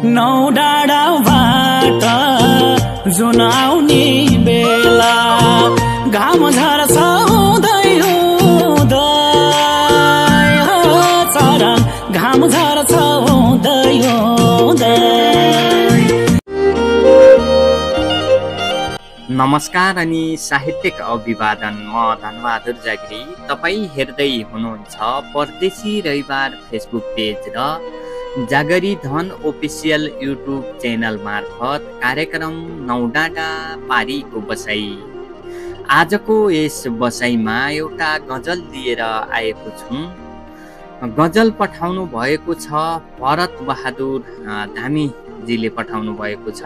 नौ डाँडाबाट जुन आउने बेला घाम झर्छ हुँदै हुँदै चरण घाम झर्छ हुँदै हुँदै। नमस्कार अनि साहित्यिक अभिवादन, म धनबहादुर जागिरी। तपाईँ हेर्दै हुनुहुन्छ परदेशी रविवार फेसबुक पेज र जागरी धन ओफिसियल युट्युब च्यानल मार्फत कार्यक्रम नौ डाँडा पारीको बसाई। आजको यस बसाइमा एउटा गजल लिएर आएको छु। गजल पठाउनु भएको छ भरत बहादुर धामीजीले पठाउनु भएको छ।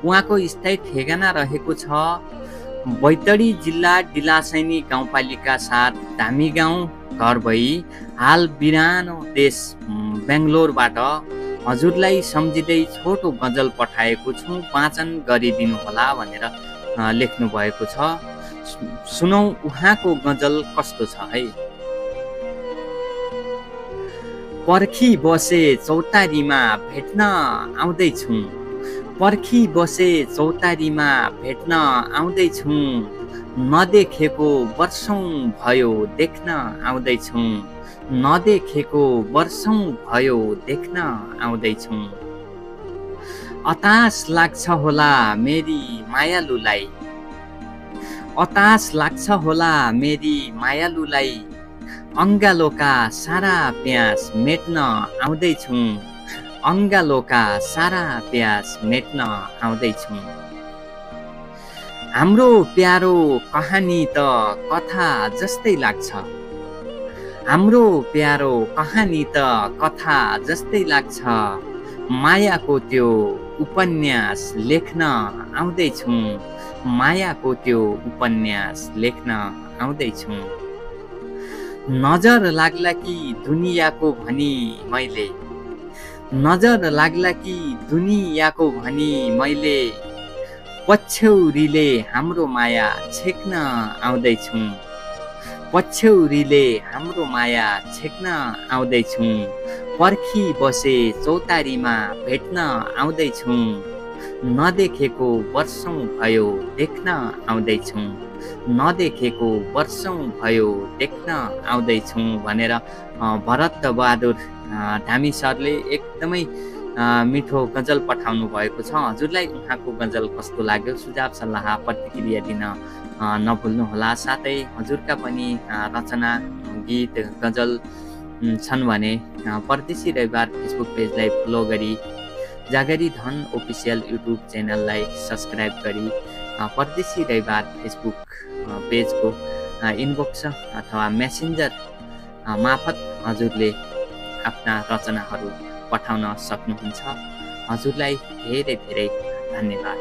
उहाँको स्थायी ठेगाना रहेको छ बैतडी जिल्ला डिलासैनी गाउँपालिका 7 धामी गाउँ घर भई हाल बिरानो देश बेङ्गलोरबाट हजुरलाई सम्झिँदै छोटो गजल पठाएको छु, वाचन गरिदिनु होला भनेर लेख्नु भएको छ। सुनौ उहाँको गजल कस्तो छ है। पर्खी बसे चौतारीमा भेट्न आउँदैछु, पर्खी बसे चौतारीमा भेट्न आउँदैछु, नदेखेको वर्षौं भयो देख्न आउँदैछु, नदेखेको वर्षौं भयो देख्न आउँदैछु। अतास लाग्छ होला मेरी मायालुलाई, अतास लाग्छ होला मेरी मायालुलाई, अङ्गालोका सारा प्यास मेट्न आउँदैछु, अङ्गालोका सारा प्यास मेट्न आउँदैछु। हाम्रो प्यारो कहानी त कथा जस्तै लाग्छ, हाम्रो प्यारो कहानी त कथा जस्तै लाग्छ, मायाको त्यो उपन्यास लेख्न आउँदैछु, मायाको त्यो उपन्यास लेख्न आउँदैछु। नजर लाग्ला कि दुनियाँको भनी मैले, नजर लाग्ला कि दुनियाँको भनी मैले, पछ्यौरीले हाम्रो माया छेक्न आउँदैछु, पछ्यौरीले हाम्रो माया छेक्न आउँदैछु। पर्खी बसे चौतारीमा भेट्न आउँदैछु, नदेखेको वर्षौं भयो देख्न आउँदैछु, नदेखेको वर्षौं भयो देख्न आउँदैछु भनेर भरत बहादुर धामी सरले एकदमै मिठो गजल पठाउनु भएको छ। हजुरलाई उहाँको गजल कस्तो लाग्यो सुझाव सल्लाह प्रतिक्रिया दिन नभुल्नुहोला। साथै हजुरका पनि रचना गीत गजल छन् भने परदेशी रविवार फेसबुक पेजलाई फलो गरी जागरी धन ओफिसियल युट्युब च्यानललाई सब्सक्राइब गरी परदेशी रविवार फेसबुक पेजको इनबक्स अथवा मेसेन्जर मार्फत हजुरले आफ्ना रचनाहरू पठाउन सक्नुहुन्छ। हजुरलाई धेरै धेरै धन्यवाद।